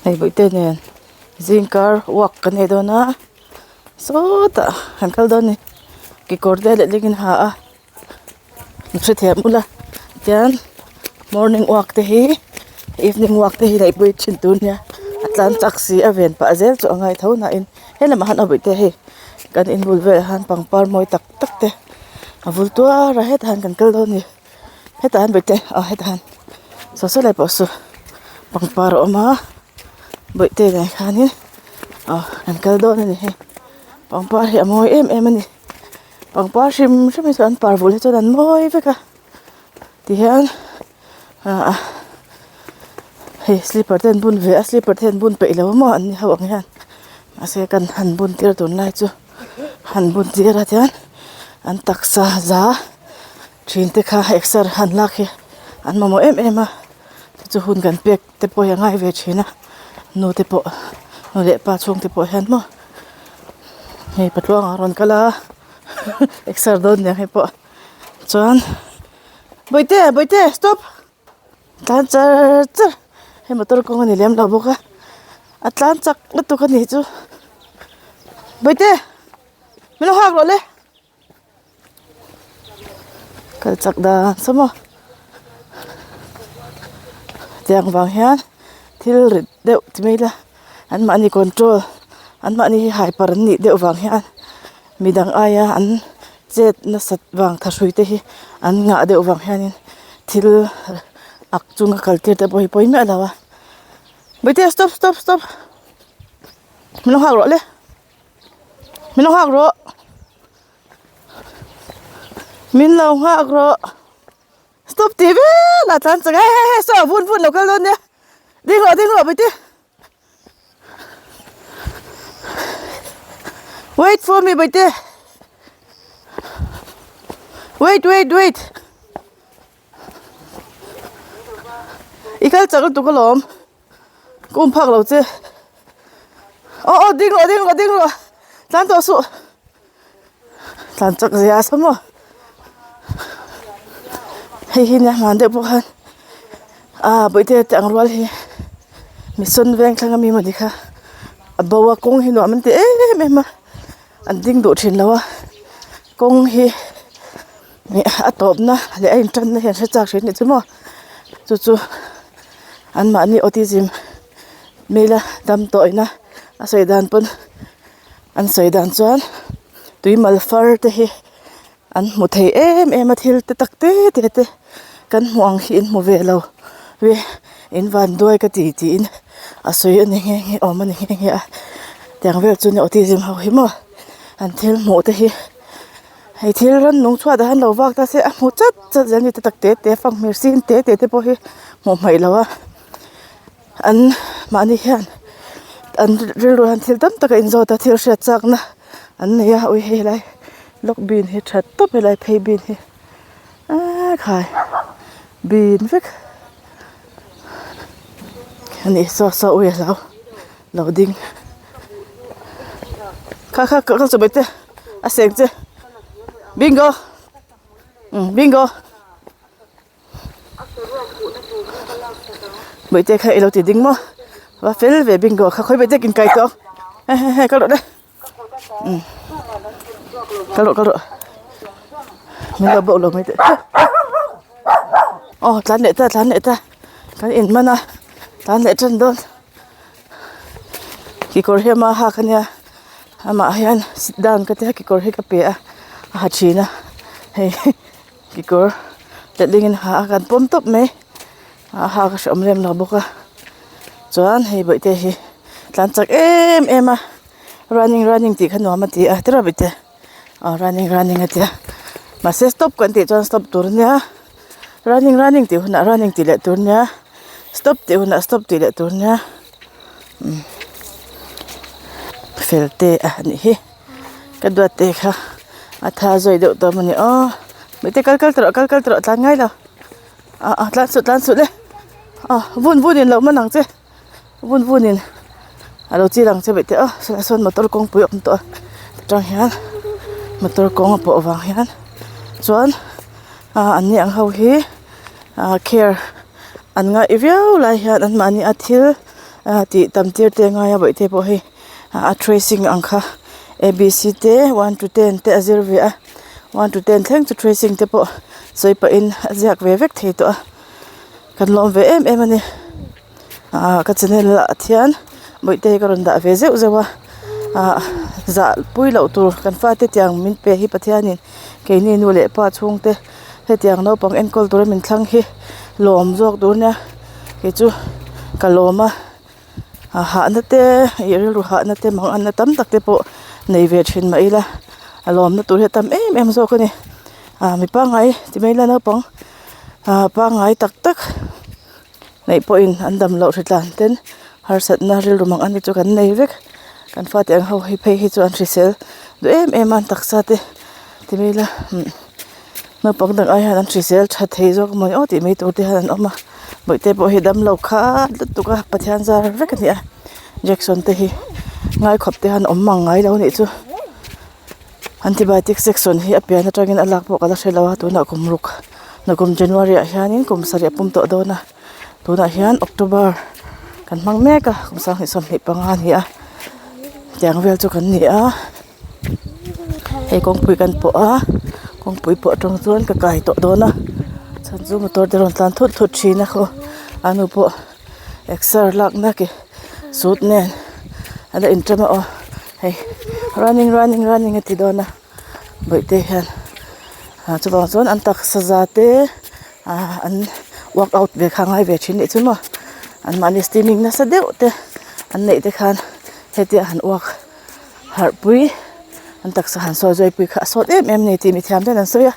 Hei bawihte nen zingkar walk kan nei dawn a sawtah kan kal dawn a ni kekawr te leh in ha a in hrethiam ula tian morning walk te hi evening walk te hi ngaihpui thin tur ania a tlan chak si a ven pah zel chu a ngai tho na in helamah han a bawihte hei kan inbul velah hian pangpar mawi tak tak te a vul tuar a hetah hian kan kal dawn a ni. Hetah hian bawihte aw hetah hian saw saw lai pawh saw pangpar a awm a bawihte nen khanin aw an kal dawn a ni hei pangpar hi a mawi em em a ni pangpar hrim hrim hi chu an par vul hi chuan an mawi vek a tihian ah hei slipper te an bun ve a slipper te an bun peih lo maw an ni ho ang hian mahse kan han bun tir tunlai chu han bun tir a tian an taksa za. Thin te kha exer han lak hi an mamawh em em a chu chu hun kan pek te pawh hi a ngai ve thin a nu te pawh nu leh pa chhung te pawh hian maw hei patluanga a rawn kal a exer dawn nia hei pawh chuan bawihte bawihte stop tlan char char hei motor kawng a ni lem lo bawk a a tlan chak lutuk a nih chu bawihte min lo nghak rawh le. Kal chak dan saw maw tiang vang hian thil rit deuh ti mai ila anmahni control anmahni hi hyper an nih deuh vang hian midang aia an chet nasat vang thahrui te hi an ngah deuh vang hianin thil ak chunga kal tir te pawh hi pawi miah lo a bawihte stop stop stop min lo nghak rawh le. Min lo nghak rawh min lo nghak rawh stop tih vel a tlan chak a hei hei saw vun vun lo kal dawn nia ding rawh ding rawh bawihte wait for me bawihte wait wait wait i kal chak lutuk alawm. Ka um phak lo che. Aw aw ding rawh ding rawh ding rawh tlan tawh suh. Tlan chak zia sa maw. Hei hi nia hman deuh pawh khan ah bawihte te ang rual hi mission veng thleng ami mawni kha a bo a kawng hi nuam an ti em em a an ding duh thin lo a kawng hi a tawpna leh a intanna hi an hre chak thin a nih chu maw chu chu anmahni autism mela dam tawhina a sawi dan pawn an sawi dan chuan tui mal far te hi an hmu thei em em a thil te tak te te te kan hmuh ang hi in hmu ve lo ve in van duai ka ti tiin a sawi a ni nghe nghe awm a ni nghe nghe a tiang vel chu ni autism ho hi maw an thil hmuh te hi. Hei thil ran nung chhuat ah hian lo vak ta se a hmu chat chat zel a ni te tak te te fanghmir sin te te te pawh hi hmuh hmaih lo a an mahni hian an rilru hian thil tam tak a inzawt a thil hriat chak na an nei a ui hei helai lawk bin hi tha tawp helai phei bin hi eee khai bin vek a ni saw saw ui a hlau lo ding kha kha ka chaw bai te a seng che bingo umm bingo bawihte kha ilo ti ding maw va fel ve bingo kha khawi bawihte kin kai tawh ang he he he kal rawh le umm kal rawh kal rawh min lo bauh lo mai teh aw tlan leh ta tlan leh ta kan in man a tlan leh tan dawn. Kekawr hi ama hak ania amah hian sit down ka tia kekawr hi ka pe a a ha thin a hei kekawr letling in a ha a kan pawm tawp mai a hak a hrehawm lem lo bawk a chuan hei bawihte hi tlan chak em em a running running tih kha nuam a ti a tiraw bawihte aw running running a tia mahse stop kan tih chuan stop tur ania running running tih hunah running tih leh tur ania stop tih hunah stop tih leh tur ania umm fel te a nih hi ka duat te kha a tha zawi deuh tawh a ni aw mite kal kal tawh kal kal tawh tlan ngai lo ah ah tlan suh tlan suh le aw vun vun in lo man ang che. Vun vunin a lo chil ang che bawih te aw sawlai sawn motor kawngpui a awm tawh a atang hian motor kawng a pawh vang hian chuan ah an ni ang ho hi ah care an ngaih viau lai hian an mahni a thil. tih tam tir te a ngai a bawihte pawh hei a tracing ang kha a b c te one to ten te a zir ve a one to ten thleng chu tracing te pawh sawi pahin a ziak ve vek thei tawh a kan lawm ve em em a ni ah ka channel ah hian bawihte hi ka rawn dah ve zeuh zeuh a ah zah pui loh tur kan fate tiang min pe hi Pathianin keini nu leh pa chhungte hetiang naupang enkawl tura min thlang hi lawm zawk tur ania kei chu ka lawm a ah hahna te ih rilru hahna te manganna tam tak te pawh nei ve thin mah ila a lawmna tur hi a tam em em zawk a ni ah mi pangngai ti mai ila naupang ah pangngai tak tak neih pawhin an dam loh hritlan ten harsatna rilru mang an ni chu kan nei vek kan fate ang ho hi phei hi chu an hrisel duh em em a an taksa te ti mai ila umm naupang dang ai hian an hrisel tha thei zawk a mawni aw tih mai tur te hian an awm a bawihte pawh hi damlo khat lutuk a Pathian zar vek a ni a Jackson te hi ngai khawp te hian awm mang ngai lo a nih chu antibiotic section hi a pian atangin a lak pawh ka la hre lo a tunah kum ruk nakum January ah hianin kum sarih a pum tawh dawn a tunah hian October kan hmang mek a kum 2025 a ni a tiang vel chu kan ni a. Hei kawngpui kan pawh a kawngpui pawh atang chuan ka kai tawh dawn a chhan chu motor te rawn tlan thut thut thin a khaw a nu pawh exer lak na ke sut nen a la inṭawm a aw hei running running running a ti dawn a bawihte hian ah chuvang chuan an taksa za te ah an workout ve kha a ngai ve thin anih chu maw anmahni steaming nasa deuh te an neih te khan hetia han work. Harhpui an taksa han sawi zawipui kha a sawt em em a ni tih mithiam ten an sawi a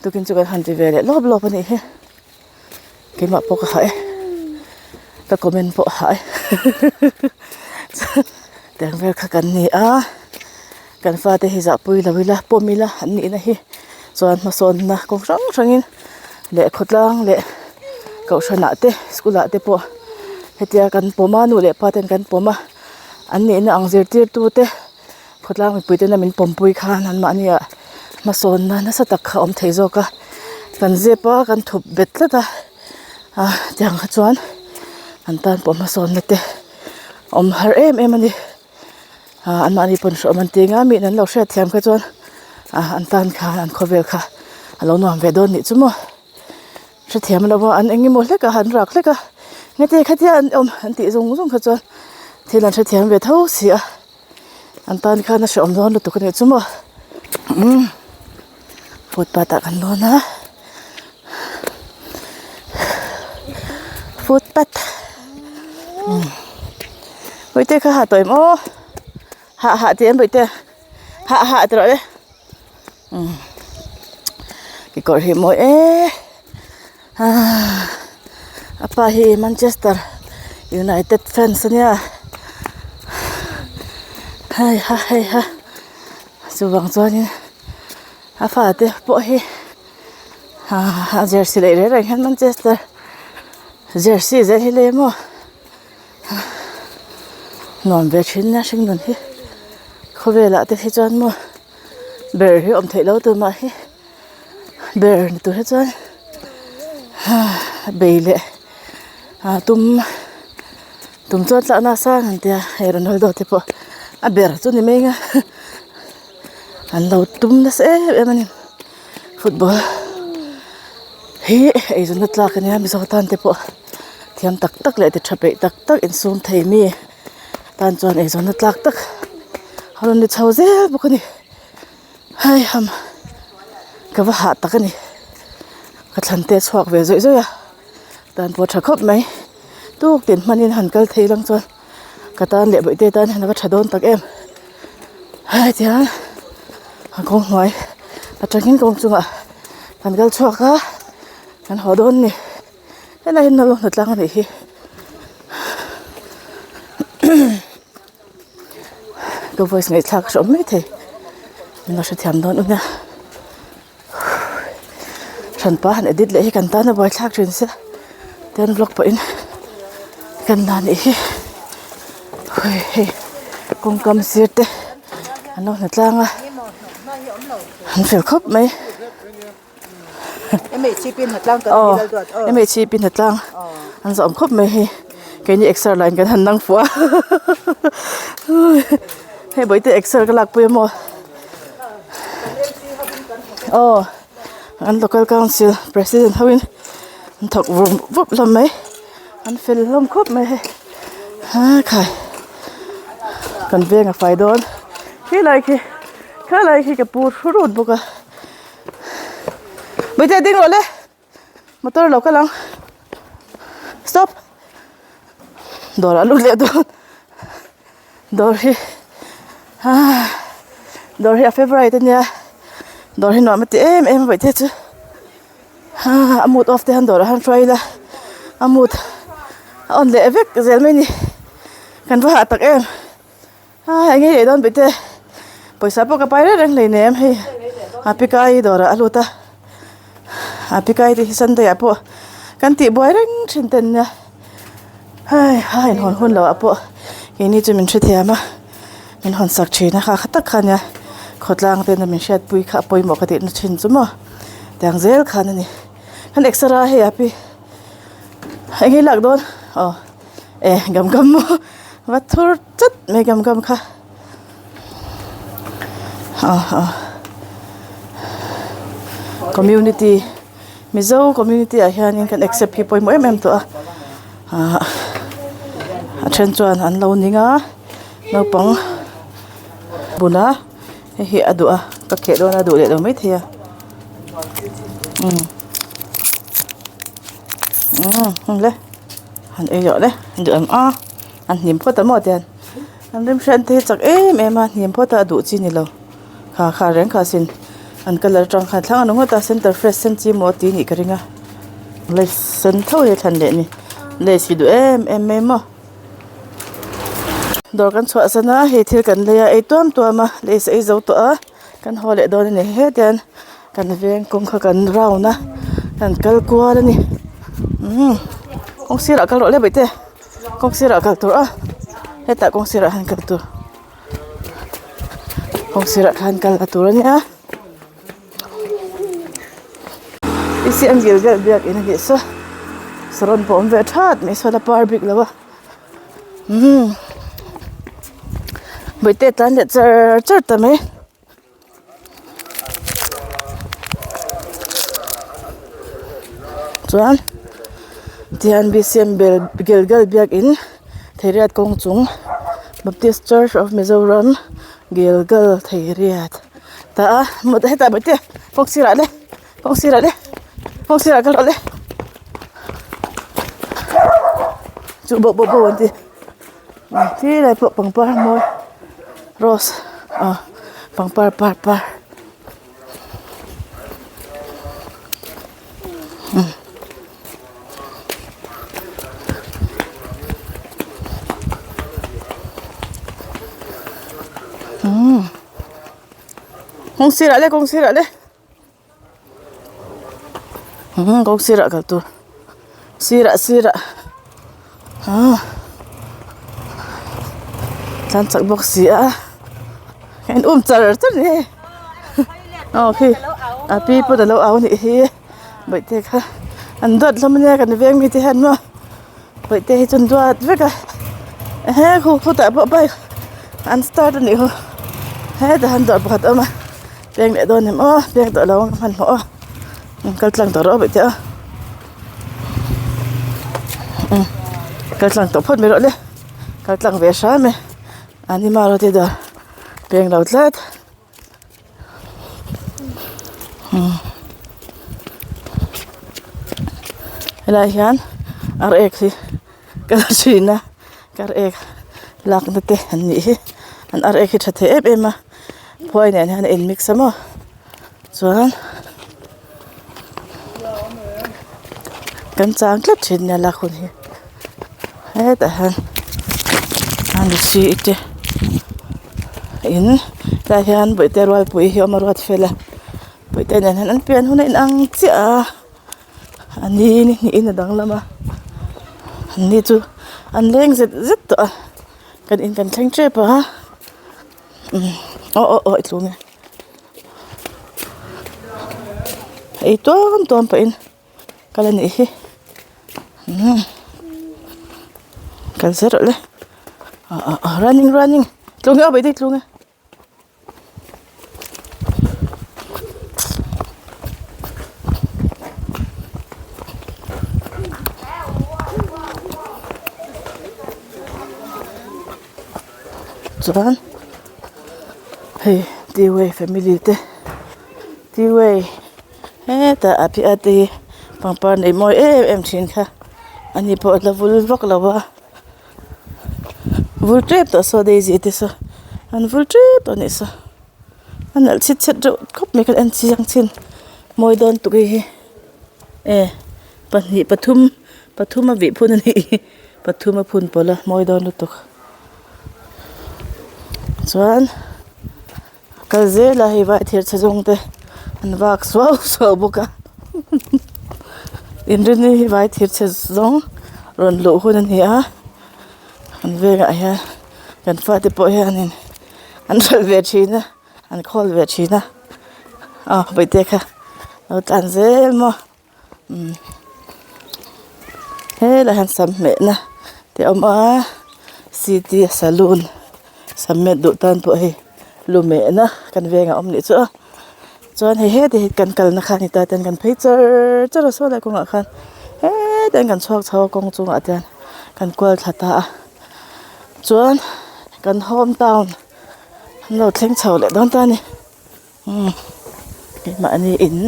tukin chu kan han ti ve leh lawp lawp a nih hi keimah pawh ka hah e ka comment pawh a hah e tiang vel kha kan ni a kan fate hi zahpui lo ila pawm ila an nihna hi chuan hmasawnna kawng hrang hrangin leh khawtlang leh kohhranah te school ah te pawh hetia kan pawm a nu leh pa ten kan pawm a. An nihna ang zirtirtu te khawtlang mipui tena min pawmpui khan an mahni ah hmasawnna nasa tak kha a awm thei zawk a kan zep a kan thup bet tlat a ah tiang kha chuan an tan pawh hmasawnna te awm har em em a ni ah an mahni pawn hreawm an ti anga mi in an lo hriat thiam kha chuan ah an tan khan an khawvel kha a lo nuam ve dawn nih chu maw. Hrethiam lo a an eng emaw hlek a han rak hlek a ngete khatia an awm an tih zung zung kha chuan thil an hrethiam ve tho si a an tan khan a hrehawm dawn lutuk a nih chu maw umm footpath ah kan lawn a footpath umm bawihte kha ha tawh em aw hah hah tih em bawihte hah hah ti rawh le. Umm kekawr hi mawi e ah a pa hi Manchester United fans ania hei ha hei ha chuvang chuanin a fate pawh hi ah a jersey leh reng reng hian Manchester jersey zel hi lei maw. Nuam ve thin nia hring nun hi khawvelah te hi chuan maw ber hi awm theih lo tur mah hi ber ni tur hi chuan bei leh ah tum tum chuan tlakna a sang an tia hei Ronaldo te pawh a ber chu ni mai ang a an lo tum nasa em em a ni football hi eizawnna tlak a nia mizo tan te pawh. Thiam tak tak leh ti tha peih tak tak insum thei mi tan chuan eizawnna tlak tak a rawn ni chho zel bawk a ni hei ham ka va hah tak a ni ka thlan te a chhuak ve zawih zawih a tan pawh a tha khawp mai tuk tin hmanin han kal thei lang chuan ka tan leh bawihte tan hian a va tha dawn tak em hei tiang a kawng hnuai atangin kawng chungah kan kal chhuak a kan haw dawn a ni. Helai hi nalo hna tlang anih hi ka voice ngaihthlak a hreawm mai thei min lo hrethiam dawn ania hranpa han edit leh hi kan tan a buaithlak thin sia tian vlog pawhin kan la nih hi hei kawngkam sir te an lo hna tlang a an fel khawp mai. MHCP hnatlang an zawm khawp mai hei. Keini exer line kan han nang fuh a hei bawihte exer ka lakpui a maw aw an local council president ho in an thawk vur vup hlawm mai an fel hlawm khawp mai hei ha khai kan veng a fai dawn khilai khi khalai khi ka pu thu rut bawk a bawihte ding rawh le. Motor lo kal ang stop dawr ah lut leh dawn dawr hi ah dawr hi a favourite ania dawr hi nuam a ti em em a vaih te chu ah a mood off te hian dawr ah hian hruai ila a mood a on leh vek zel mai a ni kan va hah tak em. A eng nge leh dawn bete pawisa pawh ka pai reng reng hleinem hei a pikai dawrah a lut a a pikai te hi sunday ah pawh kan tih buai reng thin te ania hei a inhawn hun loh ah pawh keini chu min hrethiam a min hawn sak thin a kha kha tak kha ania khawtlang ten a min hriatpui kha a pawimawh ka tihna thin chu maw tiang zel khan a ni kan exer a hei a pi eng nge lak dawn aw e gam gam maw va thur chat mai gam gam kha ah ah community mizo community ah hianin kan accept hi pawimawh em em tawh a ah a then chuan an lo ning a naupang bula hei hi a duh a ka kheh dawn a duh leh lo maithei a umm umm heng le han ei leh le duh em a. An hnim phawt a maw tian an remhriat te hi chak em em a hnim phawt a duh chi ni lo kha kha reng kha sin an colour atang khan thlang a ni ngawt a center fresh sen chi maw tih nih ka ring a lace sen tho hi a thlan leh a ni lace hi duh em em mai maw dawr kan chhuah san a hei thil kan lei a ei tuam tuam a lace ei zo tawh a kan haw leh dawn a ni hetiang kan veng kawng kha kan round a kan kal kual a ni umm kawng sirah kal rawh le bawihte. Kawng sirah kal tur a hetah kawng sirah hian kal tur kawng sirah khan kal a tur a nia i siam gil vel biakin a nih saw saron pawh a awm ve that mai sawn a par bik lo a umm bawihte tlan leh char char ta mai. Chuan tihian bcm bel Gilgal biakin Theiriat kawng chung Baptist Church of Mizoram Gilgal Theiriat tah a hetah bawihte kawng sirah le kawng sirah le kawng sirah kal rawh le chu boh boh boh an ti. Ti lai pawh pangpar mawi rose ah pangpar par par umm umm kawng sirah le kawng sirah le. Umm kawng sirah kal tur sirah sirah ah tlan chak bawk si a ka in um char char a ni hei aw khi a pi pawn alo au anih hi bawihte kha an duat hlawm ania kan veng mi te hian maw bawihte hi chu an duat vek a ehe khu khutah pawh bike an start anih khu hetah hian dawr pakhat a awm a. Peng leh dawn em aw peng tawh lo ang ka hmanhmawh aw kal tlang tawh rawh bawihte aw umm kal tlang tawh phawt mai rawh le kal tlang ve hram e anima rawh te dawr peng lo tlat umm helaiah hian ar ek hi ka la thin a ka ar ek lakna te an nih hi an ar ek hi tha thei em em a phuai nen hian a in mix a maw chuan kan chang tlat thin nia lak hun hi hetah hian a luchi te in tlaiah hian bawihte rualpui hi a awm a ruat fel a bawihte nen hian an pian hun a inang chiah a. A ni ni hnihin a danglam a an ni chu an leng zet zet tawh a kan in kan thleng tep a umm aw aw aw i tlum e ei tuam tuam pawhin kal a nih hi umm. Kal zel rawh le ah ah ah running running tlung e aw bawihtei tlung e. Chuan hei T-way family te T-way hetah a phiah te hi pangpar nei mawi em em thin kha ani pawh a la vul vak lo a vul tep tawh saw daisy te saw an vul tep tawh a nih saw a nalh chhit chhet reuh khawp mai kha en chiang chin mawi dawn tuk hei hi e pahnih pathum pathum a vih phun a nih hi pathum a phun pawlh a mawi dawn lutuk chuan kal zel a hei vai thir chhe zawng te an vak suau suau bawk a inrinni hi vai thir chhe zawng rawn luh hun a ni a an vengah hian kan fate pawh hianin an hralh ve thin a an khawl ve thin a aw bawihte kha lo tlan zel maw. Umm helai hian sam hmehna te a awm a city saloon sam met duh tan pawh hei lu mehna kan vengah a awm nih chu a chuan hei heti hi kan kalna kha a ni ta ten kan phei char char a saw lai kawngah khan hetiang kan chhuak chho a kawng chungah te hian kan kual thla ta a chuan kan home town an lo thleng chho leh dawn ta a ni. Umm keimahni in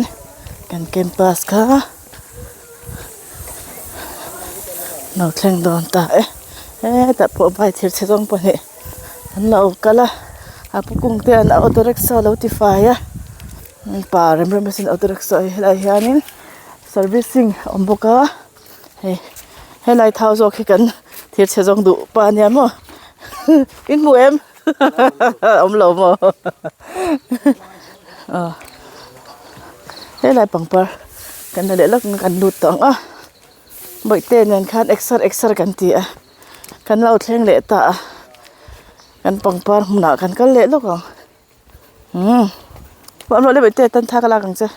kan campus kha lo thleng dawn ta e hetah pawh bike thir chhe zawng pahnih an lo kal a a pu kung te an auto rickshaw lo ti fai a pa rem rem asin auto rickshaw hi helaiah hianin servicing a awm bawk a hei helai thau zawk hi kan thir chhe zawng duh pa ania maw in hmu em. Awm lo maw aw helai pangpar kan la leh lawk ang kan lut tawh ang a bawihte nen khan exer exer kan ti a kan lo thleng leh ta a kan pangpar hmunah kan kal leh lawk ang umm ruah ruah le bawihte tan thla ka lak ang che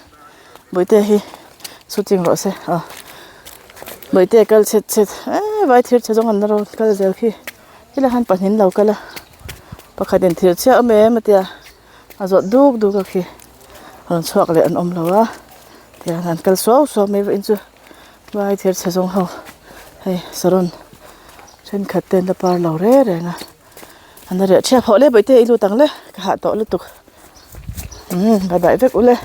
bawihte hi shooting rawh se aw bawihte kal chhet chhet eee vai thir chhe zawng an la rawn kal zel khi. Helai hian pahnih an lo kal a pakhatin thir chhiah awm em a tia a zawt duk duk a khi rawn chhuak leh an awm lo a tihian an kal suau suau mai vawiin chu vai thir chhe zawng ho hei saron thenkhat te an la par lo reng reng a an la reh ṭhiap hawh le bawihte i lut ang le ka hah tawh lutuk umm bye bye vek ule.